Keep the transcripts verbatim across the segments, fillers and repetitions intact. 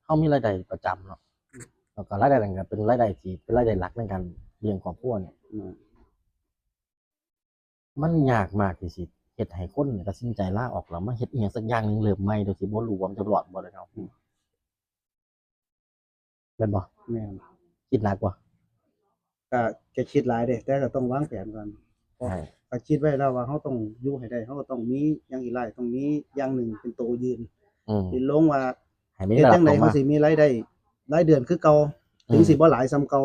เฮามีรายได้ประจำเนาะ แล้วก็รายได้นั้นก็เป็นรายได้ที่เป็นรายได้หลักในการเลี้ยงครอบครัวเนี่ย อืม มันยากมากที่สิเฮ็ดให้คนเนี่ยตัดสินใจลาออกแล้วมาเฮ็ดอีหยังสักอย่างหนึ่งเริ่มใหม่โดยที่บ่รู้ว่ามันจะรอดบ่ได้เนาะ อืม แม่นบ่ แม่น คิดหนักบ่ ก็จะคิดหลายเด้ แต่ก็ต้องวางแผนก่อน เพราะ ใช่ ก็คิดไว้แล้วว่าเฮาต้องอยู่ให้ได้ เฮาก็ต้องมีอย่างอีหลายต้องมีอย่างหนึ่งเป็นตัวยืน อืม ที่ลงว่า ให้มี เฮ็ด ระดับ จังได๋ ออกมา เฮาสิมีรายได้รายเดือนคือเก่า อืม ถึงสิบ่หลายส่ำเก่า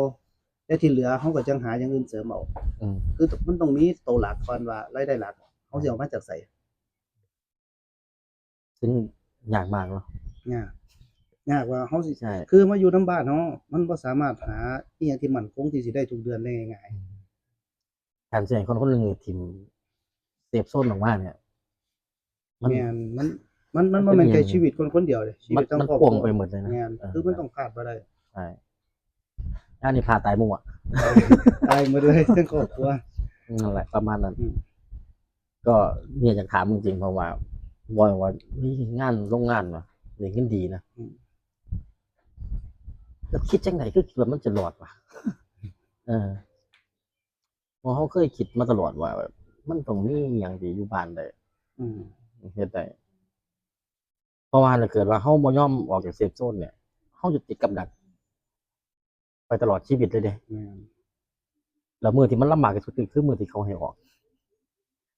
แต่ที่เหลือเฮาก็จังหาอย่างอื่นเสริมเอา อืม คือมันต้องมีตัวหลักก่อนว่า รายได้หลักเฮาสิเอามาจากไส ซึ่งยากมากเนาะ ยาก ยากว่าเฮาสิ ใช่ คือมาอยู่นำบ้านเฮา มันบ่สามารถหาอีหยังที่มั่นคงที่สิได้ทุกเดือนได้ง่าย การสิให้คนคนหนึ่งถิ่ม safe zone ออกมาเนี่ย ๆ แม่น มัน มัน มันบ่แม่นแค่ชีวิตคนคนเดียวเด้ ชีวิตทั้งครอบครัว มันพ่วงไปหมดเลยนะ แม่น เออ คือมันต้องขาดบ่ได้ ใช่ อันนี้พาตายหมู่อะ ตายหมดเลยทั้งครอบครัว นั่นแหละประมาณนั้น อืม ก็เนี่ยอยากถามจริงๆ เพราะว่า บอยว่ามีงานโรงงานว่ะ ได้เงินดีนะ อืม แล้วคิดจังได๋ คือคิดว่ามันจะรอดว่ะ เออ เพราะเฮาเคยคิดมาตลอดว่าแบบ มันต้องมีหยังที่อยู่บ้านได้ อืม เฮ็ดได้ เพราะว่าถ้าเกิดว่าเฮาบ่ยอมออกจาก safe zone เนี่ย เฮาจะติดกับดัก ไปตลอดชีวิตเลยเด้ แม่น แล้วมื้อที่มันลำบากที่สุดคือมื้อที่เขาให้ออก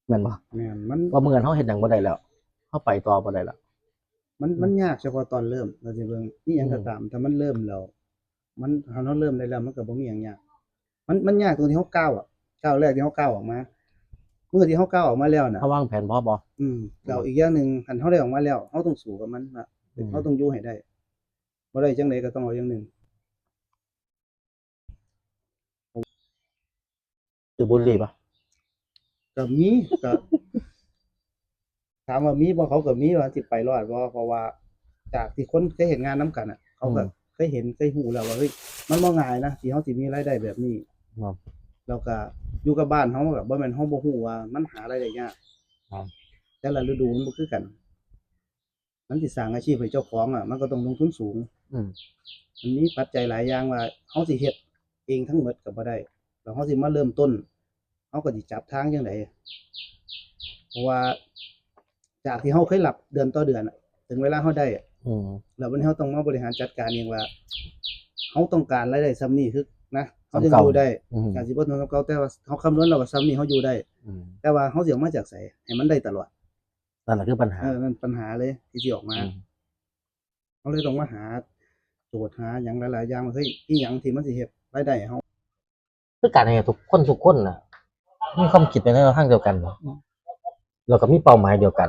แม่นบ่ แม่น มัน ว่ามื้อนั้นเฮาเฮ็ดหยังบ่ได้แล้ว เฮาไปต่อบ่ได้แล้ว มัน มันยากเฉพาะตอนเริ่ม เราสิเบิ่งอีหยังก็ตาม ถ้ามันเริ่มแล้ว มัน ถ้าเราเริ่มได้แล้ว มันก็บ่มีหยังยาก มัน มันยากตรงที่เราก้าวอะ ก้าวแรกที่เราก้าวออกมา มื้อที่เราก้าวออกมาแล้วน่ะ เฮาวางแผนพอบ่ อืม แล้วอีกอย่างหนึ่ง คันเราได้ออกมาแล้ว เราต้องสู้กับมันนะ อืม เราต้องอยู่ให้ได้ บ่ได้จังได๋ก็ต้องเอาอย่างหนึ่ง สูบบุหรี่ปะ ก็มี ก็ ถามว่ามีบ่ เขาก็มีว่าสิไปรอดบ่ เพราะว่าจากที่คนเคยเฮ็ดงานนำกันน่ะ เขาก็ อืม เคยเห็น เคยรู้แล้วว่า เฮ้ย มันบ่ง่ายนะ ที่เราสิมีรายได้แบบนี้ ครับ แล้วก็อยู่กับบ้านเราก็บ่แม่นเราบ่รู้ว่ามันหารายได้ยาก ครับ แต่ละฤดูมันบ่คือกัน มันสิสร้างอาชีพให้เจ้าของอะ มันก็ต้องลงทุนสูง อืม มันมีปัจจัยหลายอย่างว่าเราสิเฮ็ดเองทั้งหมดก็บ่ได้ แล้วเราสิมาเริ่มต้น เราก็สิจับทางจังได๋ เพราะว่าจากที่เราเคยรับเดือนต่อเดือนอะ ถึงเวลาเราได้อะ อืม แล้ววันนี้เราต้องมาบริหารจัดการเองว่า เราต้องการรายได้ส่ำนี้คือนะ เรา ส่ำ จึง เก่า อยู่ได้ อืม อาจสิบ่ถึงส่ำเก่า แต่ว่าเราคำนวณแล้วว่าส่ำนี้เราอยู่ได้ อืม แต่ว่าเราสิเอามาจากไสให้มันได้ตลอด นั่นแหละคือปัญหา เออ นั่นปัญหาเลยที่สิออกมา อืม เราเลยต้องมาหาโจทย์หาหยังหลายๆอย่างว่า เฮ้ย อีหยังที่มันสิเฮ็ดรายได้ให้เรา คือการให้ทุกคนทุกคนน่ะ มีความคิดไปในทางเดียวกัน แล้วก็มีเป้าหมายเดียวกัน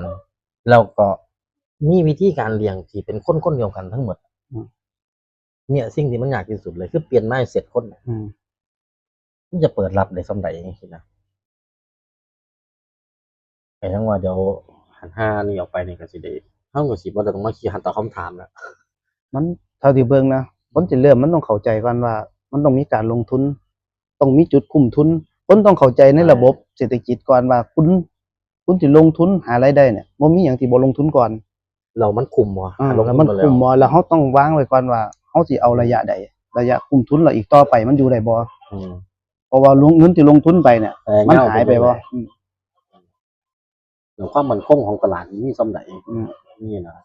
แล้วก็มีวิธีการเลี้ยงที่เป็นคนคนเดียวกันทั้งหมด อืม เนี่ยสิ่งที่มันยากที่สุดเลย คือเปลี่ยน mindset คนน่ะ อืม มันจะเปิดรับได้ส่ำใดจังซี่นะ แต่ยังว่าเดี๋ยวหันห้านี่ออกไปนี่ก็สิได้ เฮาก็สิบ่ได้ต้องมาคิดหันตอบคำถามแล้ว มันเท่าที่เบิ่งนะ คนสิเริ่มมันต้องเข้าใจก่อนว่า มันต้องมีการลงทุน ต้องมีจุดคุ้มทุน คนต้องเข้าใจในระบบเศรษฐกิจก่อนว่าคุณ คุณสิลงทุนหารายได้เนี่ย บ่มีหยังที่บ่ลงทุนก่อน แล้วมันคุ้มบ่ อ่า ถ้าลง แล้ว ทุ มัน นมาแล้ คุ้ ว มบ่ แล้วเราต้องวางไว้ก่อนว่าเราสิเอาระยะใด ระยะคุ้มทุนแล้วอีกต่อไปมันอยู่ได้บ่ อืม เพราะว่าลง เงินที่ลงทุนไปเนี่ย เออ มัน ยาว หายไป ไป บ่ เลย อืม แล้วความมั่นคงของตลาดนี่มีส่ำใด อืม นี่นะ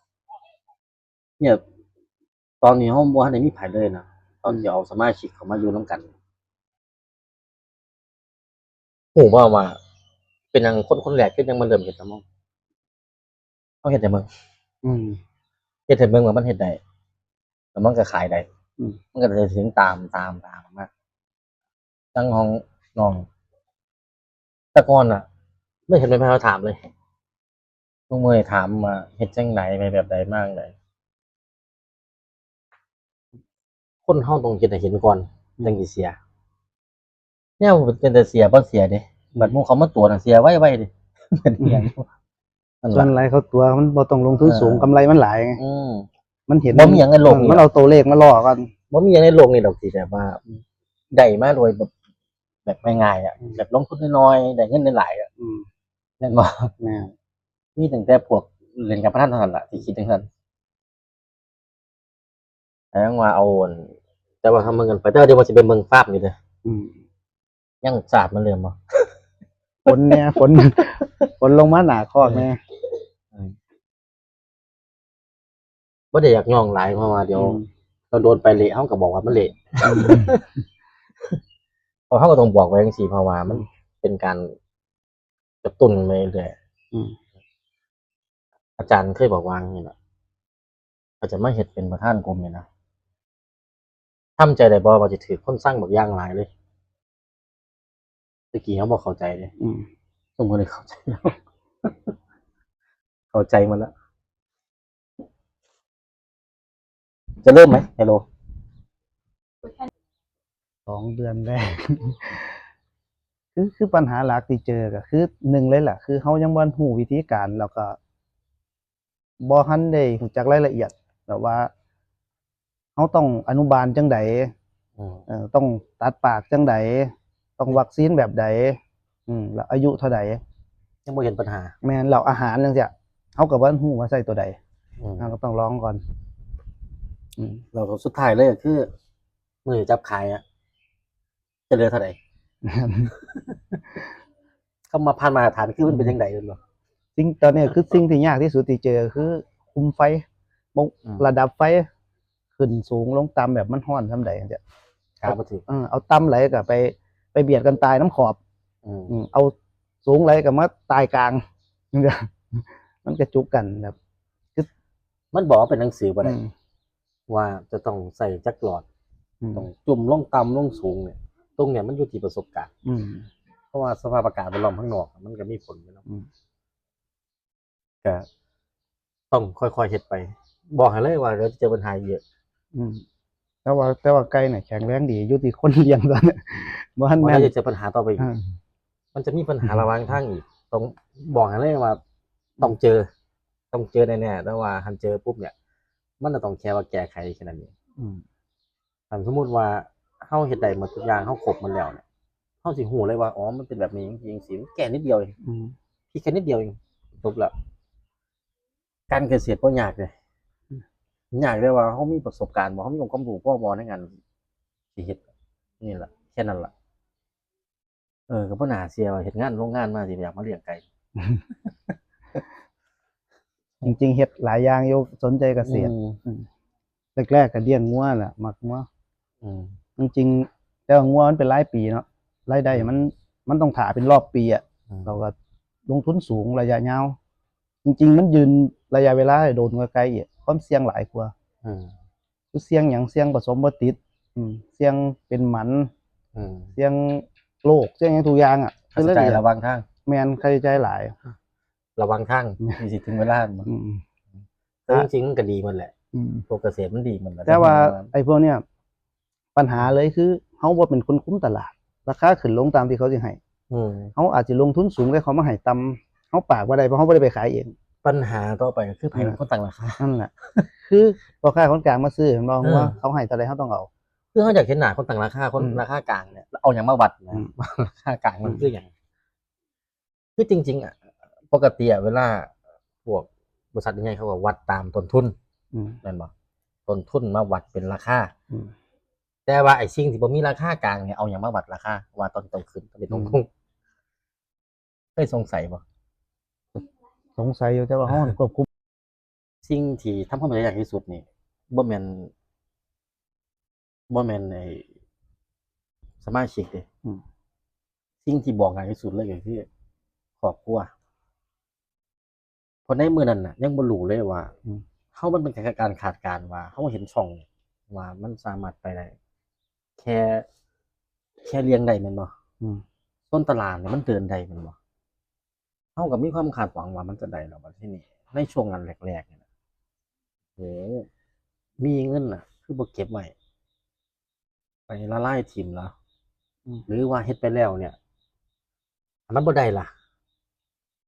เนี่ย ตอนนี้เฮาบ่ทันได้มีไผเลยนะ ตอนที่เอาสมาชิกเข้ามาอยู่นำกัน ฮู้บ่ว่าเป็นหยังคนคนแรกคือยังมาเริ่มเฮ็ดนำเฮา เฮาเฮ็ดให้เบิ่ง อืม เฮ็ดให้เบิ่งว่ามันเฮ็ดได้ แล้วมันก็ขายได้ อืม มันก็ได้ถึงตาม ตาม ตามมา จั่งของน้อง แต่ก่อนน่ะ ไม่เห็นมีไผมาถามเลย ทุกมื้อนี้ถามว่าเฮ็ดจั่งใด ไปแบบใด มาจั่งใด คนเฮาต้องเฮ็ดให้เห็นก่อน จั่งสิเสีย แนวเป็นแต่เสียบ่เสียเด้ บัดหมู่เขามาตั๋วน่ะเสียไวๆเด้ เป็นอิหยัง นั่น ส่วน ล่ะ หลายเขาตั๋วมันบ่ต้องลงทุนสูง เออ กำไรมันหลายไง อืม มันเห็น บ่มีหยังในโลกนี้ มันเอาตัวเลขมาล่อกัน บ่มีหยังในโลกนี้ดอกที่แบบว่า ได้มาโดยแบบ แบบง่ายๆอะ อืม แบบลงทุนน้อยๆ ได้เงินหลายๆอะ อืม แม่นบ่ แม่น มีตั้งแต่พวกเล่นการพนันเท่านั้นล่ะที่คิดจั่งซั่น แต่ยังว่าเอาอัน แต่ว่าทำเมืองกันไป แต่ว่าเดี๋ยวมันสิเป็นเมืองฟาบอยู่เด้อ อืม ยังสาดมันเลยบ่ ฝนเนี่ย ฝน ฝนลงมาหนาคอกแน่ อืม บ่ได้อยากย่องหลาย เพราะว่าเดี๋ยว อืม เราโดนไปเละ เขาก็บอกว่ามันเละ อืม เพราะเขาก็ต้องบอกไว้จังซี่ เพราะว่ามัน อืม เป็นการกระตุ้นไปเรื่อย อืม อาจารย์เคยบอกว่าอย่างนี้แหละ อาจจะมาเฮ็ดเป็นประธานกลุ่มนี่นะ ทำใจได้บ่ว่าจะถือคนสั่งบักอย่างหลายเลย ตะกี้เขาบ่เข้าใจเลย อืม สมมุติเข้าใจแล้ว เข้าใจหมดแล้ว จะเริ่มไหม ฮัลโหล สองเดือนแรก คือ คือปัญหาหลักที่เจอก็คือ หนึ่งเลยล่ะ คือเฮายังบ่ทันรู้วิธีการ แล้วก็บ่ทันได้รู้จักรายละเอียด แบบว่าเฮาต้องอนุบาลจั่งใด อืม เอ่อ ต้องตัดปากจั่งใด ต้องวัคซีนแบบใด อืม แล้วอายุเท่าใด ยังบ่เห็นปัญหา แม่น แล้วอาหารจั่งซี้ เฮาก็บ่ทันรู้ว่าใช้ตัวใด อืม เฮาก็ต้องลองก่อน อืม แล้วก็สุดท้ายเลยก็คือ มื้อจับขายอะ จะเหลือเท่าใด แม่น คำว่าผ่านมาตรฐานคือมันเป็นจั่งใด แม่นบ่ สิ่ง ตอนนี้คือสิ่งที่ยากที่สุดที่เจอคือคุมไฟ บ่ อืม ระดับไฟขึ้นสูงลงต่ำแบบมันร้อนส่ำใดจั่งซี้ กะบ่ถืก เออ เอาต่ำหลายก็ไป ไปเบียดกันตายนำขอบ อืม อืม เอาสูงหลายก็มาตายกลาง มันกระจุกกันแบบ คือ มันบอกว่าเป็นหนังสือบ่ได้ อืม ว่าจะต้องใส่จักหลอด อืม ต้องจุ่มลงต่ำลงสูงเนี่ย ตรงเนี้ยมันอยู่ที่ประสบการณ์ อืม เพราะว่าสภาพอากาศแวดล้อมข้างนอกมันก็มีผลอยู่เนาะ อืม ก็ต้องค่อยๆเฮ็ดไป บอกให้เลยว่าเดี๋ยวจะเจอปัญหาเยอะ อืม แต่ว่า แต่ว่าไก่เนี่ยแข็งแรงดี อยู่ที่คนเลี้ยงตอนนี้ บ่ทัน บ่ แม่น ได้เจอปัญหาต่อไปอีก อ่า มันจะมีปัญหาระหว่างทางอีก ต้องบอกให้เลยว่า ต้องเจอ ต้องเจอแน่ๆ แต่ว่าคันเจอปุ๊บเนี่ย มันจะต้องแค่ว่าแก้ไขแค่นั้นเอง อืม คันสมมุติว่าเฮาเฮ็ดได้หมดทุกอย่าง เฮาครบหมดแล้วเนี่ย เฮาสิรู้เลยว่า อ๋อ มันเป็นแบบนี้ จังซี่ จังซี่ มันแก้นิดเดียวเอง อืม พลิกแค่นิดเดียวเอง จบแล้ว การเกษตรบ่ยากเด้ อืม ยากแต่ว่าเฮามีประสบการณ์บ่ เฮามีองค์ความรู้พอบ่ในการสิเฮ็ด นี่ล่ะ แค่นั้นล่ะ เออ ก็บ่น่าเชื่อว่าเฮ็ดงานโรงงานมาสิอยากมาเลี้ยงไก่ จริงๆ เฮ็ดหลายอย่างอยู่ สนใจเกษตร อืม อืม แรกๆ ก็เลี้ยงงัวแหละ มักงัว อืม จริงๆ แต่ว่างัวมันเป็นรายปีเนาะ รายได้ อืม มัน มันต้องถ่าเป็นรอบปีอะ อืม เราก็ลงทุนสูงระยะยาว จริงๆ มันยืนระยะเวลาโดนกว่าไก่อีก ความเสี่ยงหลายกว่า อืม คือเสี่ยงหยัง เสี่ยงผสมบ่ติด อืม เสี่ยงเป็นหมัน อืม เสี่ยงโรค เสี่ยงหยังทุกอย่างอะ ค่าใช้จ่าย คือละเอียด ระหว่างทาง แม่น ค่าใช้จ่ายหลาย ระหว่างทาง แม่น ที่สิถึงเวลา อืม แต่จริงๆ มันก็ดีหมดแหละ อืม พวกเกษตรมันดีหมดแหละ แต่ว่า แต่ว่า ไอ้พวกเนี้ย ปัญหาเลยคือ เฮาบ่เป็นคนคุมตลาด ราคาขึ้นลงตามที่เขาสิให้ อืม เฮาอาจสิลงทุนสูง แต่เขามาให้ต่ำ เฮาปากบ่ได้ เพราะเฮาบ่ได้ไปขายเอง ปัญหาต่อไปก็คือไผเป็นคนตั้งราคา นั่นแหละ คือพ่อค้าคนกลางมาซื้อ แม่นบ่ เออ ว่าเขาให้เท่าใด เฮาต้องเอา คือเฮาอยากเห็นหน้าคนตั้งราคา คน อืม ราคากลางเนี่ย เอาหยังมาวัดนะ อืม ราคากลางมันคือหยัง คือจริงๆ อะ ปกติอะ เวลาพวกบริษัทใหญ่ๆ เขาก็วัดตามต้นทุน อืม แม่นบ่ ต้นทุนมาวัดเป็นราคา อืม แต่ว่าไอ้สิ่งที่บ่มีราคากลางเนี่ย เอาหยังมาวัดราคา ว่าตอนต้นขึ้น ตอนนี้ต้นลง อืม เคยสงสัยบ่ สงสัยอยู่ แต่ว่าเฮาควบคุม สิ่งที่ทำความเข้าใจยากที่สุดนี่ บ่แม่น บ่แม่นไอ้สมาชิกเด้ อืม สิ่งที่บอกง่ายที่สุดเลยก็คือครอบครัว เพราะในมื้อนั้นน่ะ ยังบ่รู้เลยว่า อืม เฮามันเป็นแค่การคาดการณ์ว่า เฮาเห็นช่องว่ามันสามารถไปได้ แค่ แค่เลี่ยงได้แม่นบ่ อืม ส่วนตลาดเนี่ยมันเดินได้แม่นบ่ เฮาก็มีความคาดหวังว่ามันจะได้แล้วบัดทีนี้ ในช่วงนั้นแรกๆ นี่นะ โห มีเงินน่ะ คือบ่เก็บไว้ ไปละลายถิ่มเหรอ อืม หรือว่าเฮ็ดไปแล้วเนี่ย มันบ่ได้ล่ะ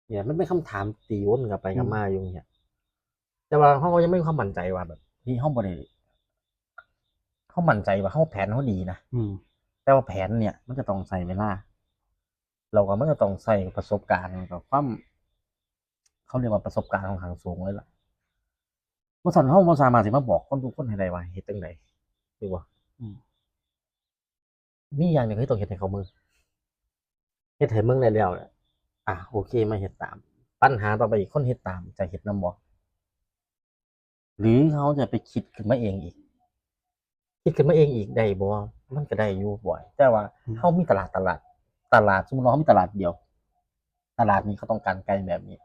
เนี่ย มันเป็นคำถามตีวนกลับไปกลับมาอยู่เนี่ย อืม แต่ว่าเฮาก็ยังไม่มีความมั่นใจว่าแบบ เฮ้ย เฮาบ่ได้ เฮามั่นใจว่าเฮาแผนเฮาดีนะ อืม แต่ว่าแผนเนี่ย มันจะต้องใช้เวลา แล้วก็มันก็ต้องใช้ประสบการณ์กับความ เขาเรียกว่าประสบการณ์ค่อนข้างสูงเลยล่ะ บ่ซั้นเฮาบ่สามารถสิมาบอกคนทุกคนให้ได้ว่าเฮ็ดจั่งใด ถูกบ่ อืม มีอย่างหนึ่งที่ต้องเฮ็ดให้เขาเบิ่ง เฮ็ดให้เบิ่งได้แล้วเนี่ย อ่ะ โอเค มาเฮ็ดตาม ปัญหาต่อไปอีก คนเฮ็ดตามจะเฮ็ดนำบ่ หรือเขาจะไปคิดขึ้นมาเองอีก คิดขึ้นมาเองอีกได้บ่ มันก็ได้อยู่บ่อย แต่ว่า อืม เขามีตลาด ตลาด ตลาด สมมุติว่าเขามีตลาดเดียว ตลาดนี้เขาต้องการไก่แบบนี้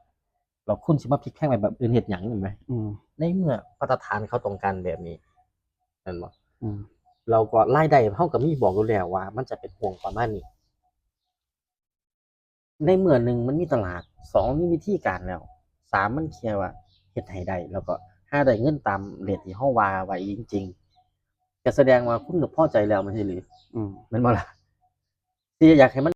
แล้วคุณสิมาพลิกแพลงไปแบบอื่นเฮ็ดหยัง แม่นบ่ อืม ในเมื่อมาตรฐานเขาต้องการแบบนี้ แม่นบ่ อืม แล้วก็รายได้เขาก็มีบอกอยู่แล้วว่า มันจะเป็นห่วงประมาณนี้ ในเมื่อหนึ่งมันมีตลาด สองมีวิธีการแล้ว สามมันแค่ว่าเฮ็ดให้ได้ แล้วก็หาได้เงินตามเรทที่เขาว่าไว้จริงๆ ก็แสดงว่าคุณก็พอใจแล้วแม่นอีหลี อืม แม่นบ่ล่ะ ที่อยากให้มัน